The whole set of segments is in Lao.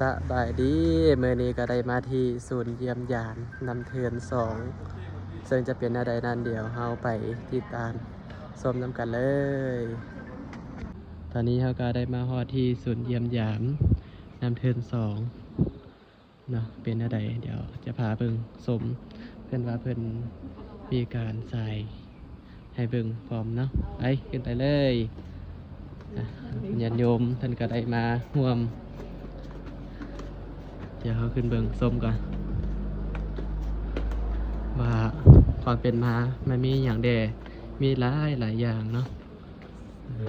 ສະບາຍດີ ມື້ນີ້ກໍໄດ້ມາທີ່ສູນຢ້ຽມຢາມນ້ຳເທີນສອງ ເຊິ່ງຈະເປັນແນວໃດນັ້ນ ດຽວເຮົາໄປຕິດຕາມຊົມນຳກັນເລີຍ. ຕອນນີ້ເຮົາກໍໄດ້ມາຮອດທີ່ສູນຢ້ຽມຢາມນ້ຳເທີນສອງເນາະ ເປັນແນວໃດ ດຽວຈະພາເບິ່ງຊົມ ເພິ່ນວ່າເພິ່ນມີການສາຍ ໃຫ້ເບິ່ງພ້ອມເນາະ ໄປ ຂຶ້ນໄປເລີຍ. ອ່ະ ຍາດໂຍມເພິ່ນກໍໄດ້ມາຮ່ວມ ດຽວເຮົາຂຶ້ນເບິ່ງຊົມກ່ອນ ວ່າຄວາມເປັນມາມັນມີຫຍັງແດ່ ມີຫຼາຍຫຼາຍຢ່າງເນາະ. ເອີ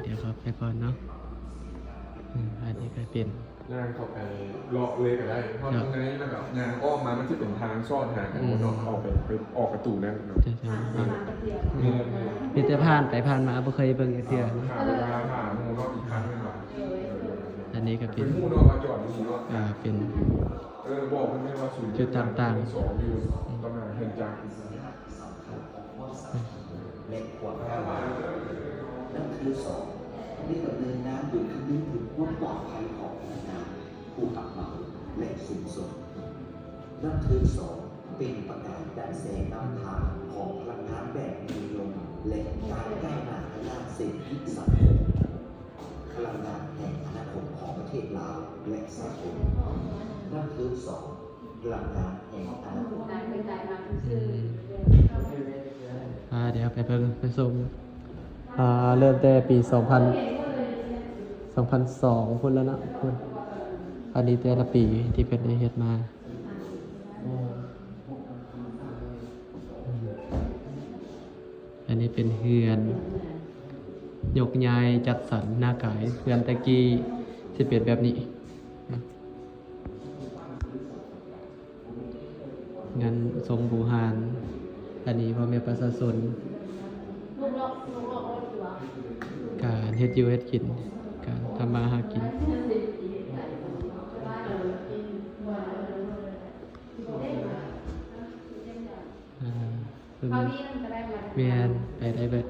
ດຽວເຂົ້າໄປກ່ອນເນາະ. ເອີ ອັນນີ້ກໍເປັນ ຍ່າງເຂົ້າໄປເລາະເລີຍກໍໄດ້ ເພາະທາງໃນແລ້ວກໍຍ່າງອ້ອມມາ ມັນຈະເປັນທາງຊອດຫາກັນໝົດເນາະ ອືມ ເຂົ້າໄປ ໄປອອກປະຕູນັ້ນເນາະ. ເຈົ້າ ເຈົ້າ ແມ່ນ ມີແຕ່ຜ່ານໄປຜ່ານມາ ບໍ່ເຄີຍເບິ່ງຈັກເທື່ອເນາະ. ຫາເວລາຫາໝູ່ເນາະ ອີກຄັ້ງໜຶ່ງວ່າ ອັນນີ້ກໍເປັນ ເປັນໝູ່ເນາະ ວ່າຈອດຢູ່ນີ້ເນາະ. ອ່າ ເປັນ ເອີ ບອກເພິ່ນແມ່ນວ່າສູນ ຈຸດຕ່າງໆ ສອງຢູ່ ອືມ ຕຳແໜ່ງເຮືອນຈັກ. ແລະ ຄວາມກ້າວຫຼ້າ. ນັ້ນຄືສອງ ໄດ້ດຳເນີນງານໂດຍຄຳນຶງເຖິງຄວາມປອດໄພຂອງພະນັກງານ, ຜູ້ຮັບເໝົາ ແລະ ຊຸມຊົນ. ນັ້ນຄືສອງ ເປັນປະກາຍດັດແສງນຳທາງຂອງພະລັງງານແບບມີນວມ ແລະ ການກ້າວໜ້າທາງດ້ານເສດຖະກິດສັງຄົມ. ພະລັງງານແຫ່ງອະນາຄົດຂອງປະເທດລາວ ແລະ ສາກົນ. ນັ້ນຄືສອງ ພະລັງງານແຫ່ງອະນາຄົດ. ອືມ ອ່າ ດຽວໄປເບິ່ງໄປຊົມ ອ່າ ເລີ່ມແຕ່ປີສອງພັນ ສອງພັນສອງພຸ້ນແລ້ວເນາະ ພຸ້ນ ອັນນີ້ແຕ່ລະປີທີ່ເພິ່ນໄດ້ເຮັດມາ. ອັນນີ້ເປັນເຮືອນຍົກຍ້າຍຈັດສັນໜ້າກາຍ ເຮືອນແຕ່ກີ້ຊິເປັນແບບນີ້ ເຮືອນຊົງບູຮານ. ອັນນີ້ພໍ່ແມ່ປະຊາຊົນ ການເຮັດຢູ່ເຮັດກິນ ການທຳມາຫາກິນ ອ່າ ແມ່ນ ໄປໄດ້ເບິດ.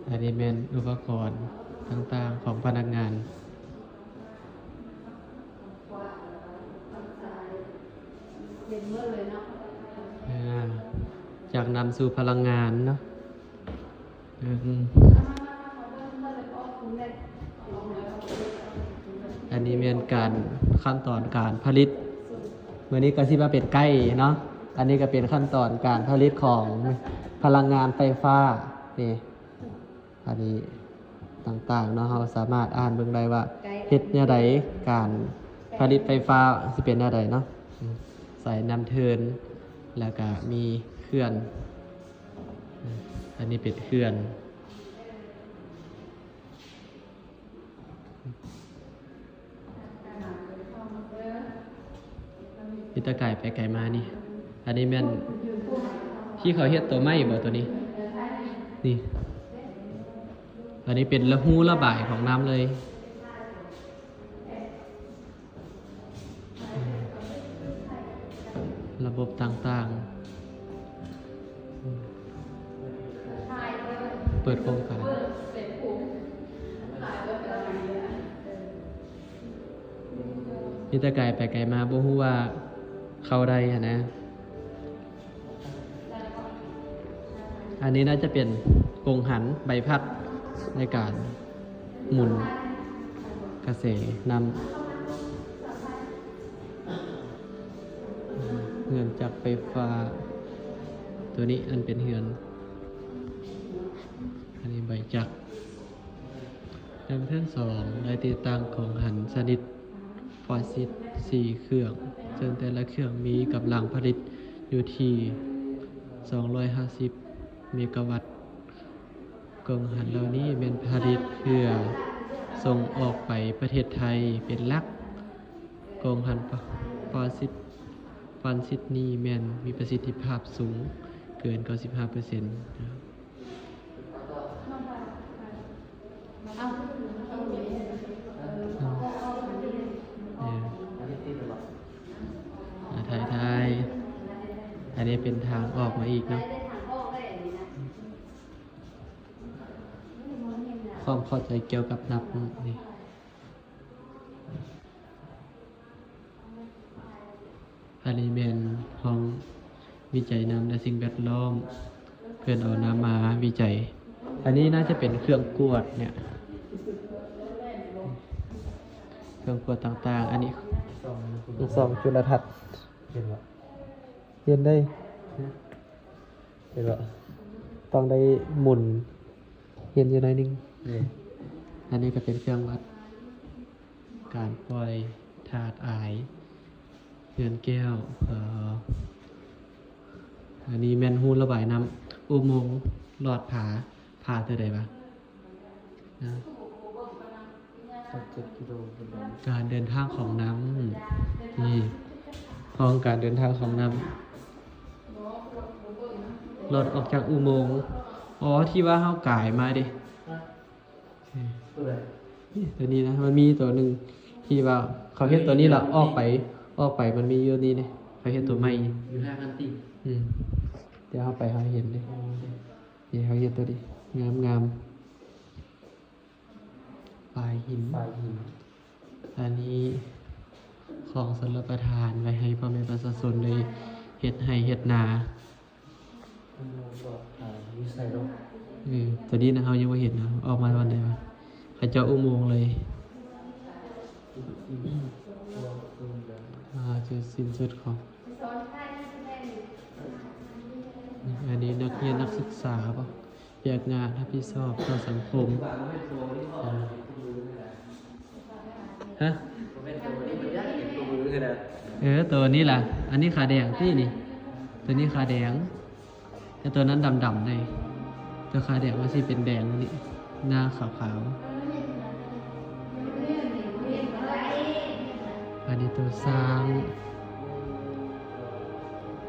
ອັນນີ້ແມ່ນອຸປະກອນຕ່າງໆຂອງພະນັກງານ ອ່າ ຈາກນ້ຳສູ່ພະລັງງານເນາະ. ອືມ ອັນນີ້ແມ່ນການ ຂັ້ນຕອນການຜະລິດ ມື້ນີ້ກໍຊິມາເປັນໄກ່ເນາະ. ອັນນີ້ກໍເປັນຂັ້ນຕອນການຜະລິດຂອງພະລັງງານໄຟຟ້ານີ້ ອັນນີ້ຕ່າງໆເນາະ ເຮົາສາມາດອ່ານເບິ່ງໄດ້ວ່າເຮັດແນວໃດ ການຜະລິດໄຟຟ້າຊິເປັນແນວໃດເນາະ. ອືມ ສາຍນ້ຳເທີນ ແລ້ວກໍມີເຂື່ອນ. ອັນນີ້ເປັນເຂື່ອນ ມີແຕ່ກາຍໄປກາຍມານີ້. ອັນນີ້ແມ່ນທີ່ເຂົາເຮັດຕົວໄມ້ບໍ່ ຕົວນີ້ ນີ້ ອັນນີ້ເປັນລະຮູລະບາຍຂອງນ້ຳເລີຍ. ລະບົບຕ່າງໆ ເປີດໂຄງການ ມີແຕ່ກາຍໄປກາຍມາ ບໍ່ຮູ້ວ່າເຂົ້າໄດ້ຫັ້ນນະ. ອັນນີ້ໜ້າຈະເປັນກົງຫັນໃບພັດໃນການໝູນກະແສນ້ຳ. ເຮືອນຈັກໄຟຟ້າ ຕົວນີ້ອັນເປັນເຮືອນ ອັນນີ້ໃບຈັກ. ນ້ຳເທີນສອງ ໄດ້ຕິດຕັ້ງກົງຫັນຊະນິດຟາຊິດສີ່ເຄື່ອງ ເຊິ່ງແຕ່ລະເຄື່ອງມີກຳລັງຜະລິດຢູ່ທີ່ສອງຮ້ອຍຫ້າສິບເມກາວັດ. ກົງຫັນເຫຼົ່ານີ້ແມ່ນຜະລິດເພື່ອສົ່ງອອກໄປປະເທດໄທເປັນຫຼັກ. ກົງຫັນຟາຊິດ ຟາຊິດນີ້ແມ່ນມີປະສິດທິພາບສູງເກີນເກົ້າສິບຫ້າເປີເຊັນ. ອາ ຖ່າຍ ຖ່າຍ ອັນນີ້ເປັນທາງອອກມາອີກເນາະ. ຄວາມເຂົ້າໃຈກ່ຽວກັບນ້ຳນີ້. ອັນນີ້ແມ່ນຫ້ອງວິໄຈນ້ຳ ແລະ ສິ່ງແວດລ້ອມ ເພິ່ນເອົານ້ຳມາວິໄຈ. ອັນນີ້ໜ້າຈະເປັນເຄື່ອງກວດເນຍ ເຄື່ອງກວດຕ່າງໆ. ອັນນີ້ ສ່ອງຈຸລະທັດ ເຫັນບໍ່? ເຫັນໄດ໋ ເຫັນບໍ່? ຕ້ອງໄດ້ໝູນ ເຫັນຢູ່ໜ້ອຍໜຶ່ງ. ນີ້ ອັນນີ້ກໍເປັນເຄື່ອງວັດການປ່ອຍທາດອາຍ ເຮືອນແກ້ວ. ເອີ ອັນນີ້ແມ່ນຮູລະບາຍນ້ຳ ອຸໂມງຫຼອດຜາ. ຜາຕົວໃດວະ? ນະ ສິບເຈັດກິໂລ ການເດີນທາງຂອງນ້ຳ. ນີ້ ຫ້ອງການເດີນທາງຂອງນ້ຳ ຫຼອດອອກຈາກອຸໂມງ. ອໍ ທີ່ວ່າເຮົາກາຍມາເດ. ຕົວໃດ? ນີ້ ຕົວນີ້ນະ ມັນມີຕົວໜຶ່ງທີ່ວ່າເຂົາເຮັດຕົວນີ້ລະອອກໄປ ອອກໄປມັນມີຢູ່ນີ້ເດ ເຂົາເຮັດຕົວໃໝ່ຢູ່. ອືມ ດຽວເຮົາໄປເຮົາເຫັນເດ. ນີ້ ເຮົາເຮັດຕົວນີ້ ງາມໆ. ຝາຍຫີນ ຝາຍຫີນ. ອັນນີ້ຂອງຊົນລະປະທານ ໄວ້ໃຫ້ພໍ່ແມ່ປະຊາຊົນໄດ້ເຮັດໄຮ່ເຮັດນາ. ອືມ ຕົວນີ້ນະ ເຮົາຍັງບໍ່ເຫັນນະ ອອກມາວັນໃດວະ? ເຂົາເຈົ້າອຸໂມງເລີຍ. ອ່າ ຈຸດສິ້ນສຸດຂອງ ອັນນີ້ນັກຮຽນນັກສຶກສາບໍ? ວຽກງານຮັບຜິດຊອບຕໍ່ສັງຄົມ. ຮະ? ເອີ ໂຕນີ້ລະ ອັນນີ້ຂາແດງຕິນີ້ ໂຕນີ້ຂາແດງ ແຕ່ໂຕນັ້ນດຳໆເດ້. ໂຕຂາແດງມັນຊິເປັນແດງນີ້ ໜ້າຂາວໆ. ອັນນີ້ໂຕຊ້າງ.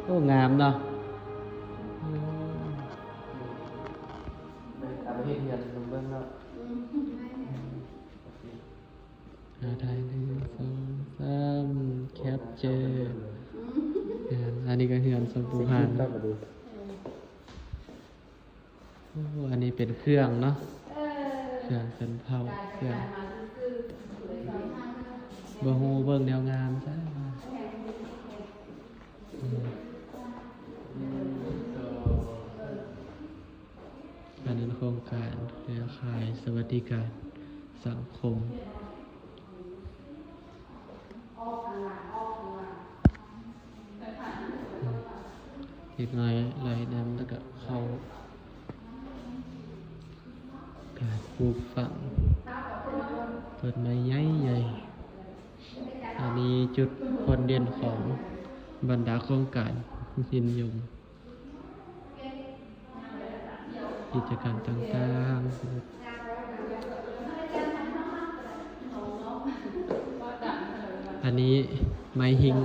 ໂອ້ ງາມເນາະ. ເອົາມາເຮັດເຮືອນເບິ່ງເນາະ. ອືມ ອາ ຖ່າຍ ໜຶ່ງ ສອງ ສາມ ແຄັບເຈີ. ອືມ ອັນນີ້ກໍເຮືອນສົມບູຮານ. ໂອ້ ອັນນີ້ເປັນເຄື່ອງເນາະ ເຄື່ອງຊົນເຜົ່າ ເຄື່ອງ ບໍ່ຮູ້ເບິ່ງແນວງາມຊະ. ອືມ ອັນນັ້ນໂຄງການເຄືອຂ່າຍສະຫວັດດີການສັງຄົມ. ເດັກນ້ອຍລອຍນ້ຳ ແລ້ວກະເຂົ້າ ການປູກຝັງຕົ້ນໄມ້ໃຫຍ່ໆ. ອັນນີ້ຈຸດພົ້ນເດັ່ນຂອງບັນດາໂຄງການຍິນຍົງ ກິດຈະກຳຕ່າງໆ. ອັນນີ້ໄມ້ຫິ້ງ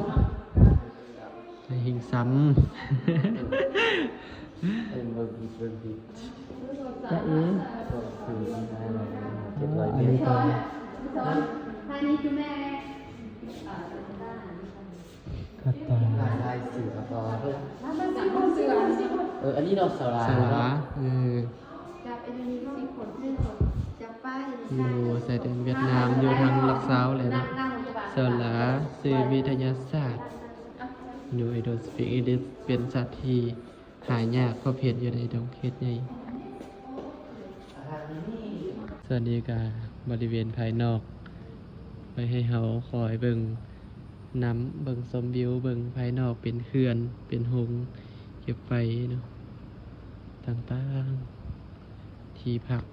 ໄມ້ຫິ້ງຊຳ. ເບິ່ງຜິດ ເບິ່ງຜິດ. ຈະເອ ເຈັດຮ້ອຍ ອັນນີ້ກໍ ອັນນີ້ຄືແມ່ ກະຕ່າຍ ລາຍ ລາຍເສືອ ເອີ ອັນນີ້ເນາະ ສາລາ ສາລາ ເນາະ ເອີ ຢູ່ຊາຍແດນຫວຽດນາມ ຢູ່ທາງຫຼັກຊາວແຫຼະເນາະ ສາລາ ຊື່ວິທະຍາສາດ You I don't speak English ເປັນສັດທີ່ ຫາຍາກ ພົບເຫັນຢູ່ໃນດົງເຂດໃຫຍ່. ສ່ວນນີ້ກະບໍລິເວນພາຍນອກ ໄວ້ໃຫ້ເຮົາຄອຍເບິ່ງນ້ຳ ເບິ່ງຊົມວິວ ເບິ່ງພາຍນອກເປັນເຂື່ອນ ເປັນໂຮງເກັບໄຟເນາະ ຕ່າງໆ ທີ່ພັກ.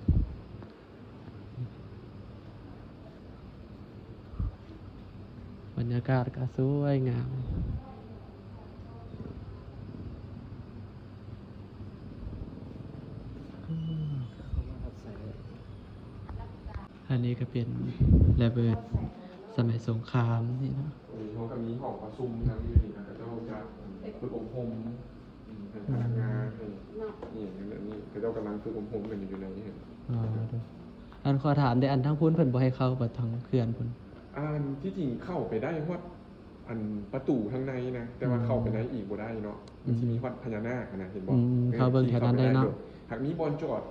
ບັນຍາກາດກະສວຍງາມ. ອັນນີ້ກະເປັນລະເບີດສະໄໝສົງຄາມນີ້ເນາະ. ເຮົາກະມີຫ້ອງປະຊຸມນຳຢູ່ນີ້ນະ ເຂົາເຈົ້າຈະຝຶກອົບຮົມ ອືມ ເປັນພະນັກງານ ເອີ ນີ້ ນີ້ ເຂົາເຈົ້າກຳລັງຝຶກອົບຮົມກັນຢູ່ໃນນີ້. ອໍ ອັນຂໍຖາມແດ່ ອັນທາງພຸ້ນເພິ່ນບໍ່ໃຫ້ເຂົ້າບໍ່ ທາງເຂື່ອນພຸ້ນ? ອັນທີ່ຈິງເຂົ້າໄປໄດ້ຮອດອັນປະຕູທາງໃນນະ ແຕ່ວ່າ ອືມ ເຂົ້າໄປໃນອີກບໍ່ໄດ້ເນາະ ມັນຊິມີ ອືມ ຮອດພະຍານາກນະ ເຫັນບໍ່? ອືມ ເອີ ເຂົ້າເບິ່ງແຖວນັ້ນໄດ້ເນາະ ຫາກມີບ່ອນຈອດ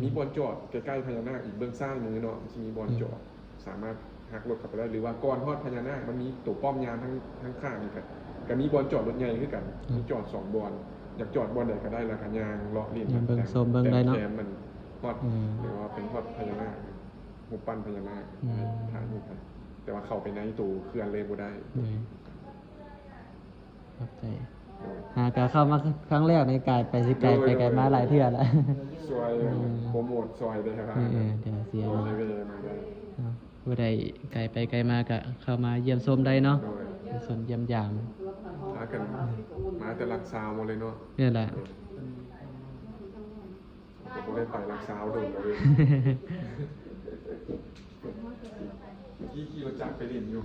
ມີບ່ອນຈອດໃກ້ໆພະຍານາກອີກ ເບື້ອງຊ້າຍມືເນາະ ມັນຊິມີບ່ອນຈອດ ສາມາດຫັກລົດເຂົ້າໄປໄດ້ ຫຼືວ່າກ່ອນຮອດພະຍານາກ ມັນມີໂຕປ້ອມຍາມທາງ ທາງຂ້າງນີ້ ກະ ກະມີບ່ອນຈອດລົດໃຫຍ່ຄືກັນ ມີຈອດສອງບ່ອນ ຢາກຈອດບ່ອນໃດກະໄດ້ ແລ້ວກະຍ່າງເລາະຫຼິ້ນ ຍ່າງເບິ່ງຊົມເບິ່ງໄດ້ເນາະ ແຕ່ແຄມມັນຮອດ ຫຼືວ່າເປັນຮອດພະຍານາກ ຮູບປັ້ນພະຍານາກ ຖ່າຍຮູບໄດ້ ແຕ່ວ່າເຂົ້າໄປໃນໂຕເຂື່ອນເລີຍບໍ່ໄດ້. ໂດຍ ຂອບໃຈ ຫາກະເຂົ້າມາຄັ້ງແລກນີ້ ກາຍໄປຊິກາຍໄປກາຍມາຫຼາຍເທື່ອລະ ຊ່ວຍໂປຣໂມດຊ່ອຍເດ້ ເອີ ເອີ ດຽວຊິ ເອີ ຜູ້ໃດກາຍໄປກາຍມາກະເຂົ້າມາຢ້ຽມຊົມໄດ້ເນາະ ໂດຍ ຢ້ຽມຊົມຢ້ຽມຢາມ ພາກັນມາແຕ່ຫຼັກຊາວໝົດເລີຍເນາະ ນີ້ແຫຼະ ກະບໍ່ໄດ້ໄປຫຼັກຊາວດົນແລ້ວເດ້ ກີ່ຂີ່ລົດຈັກໄປຫຼິ້ນຢູ່.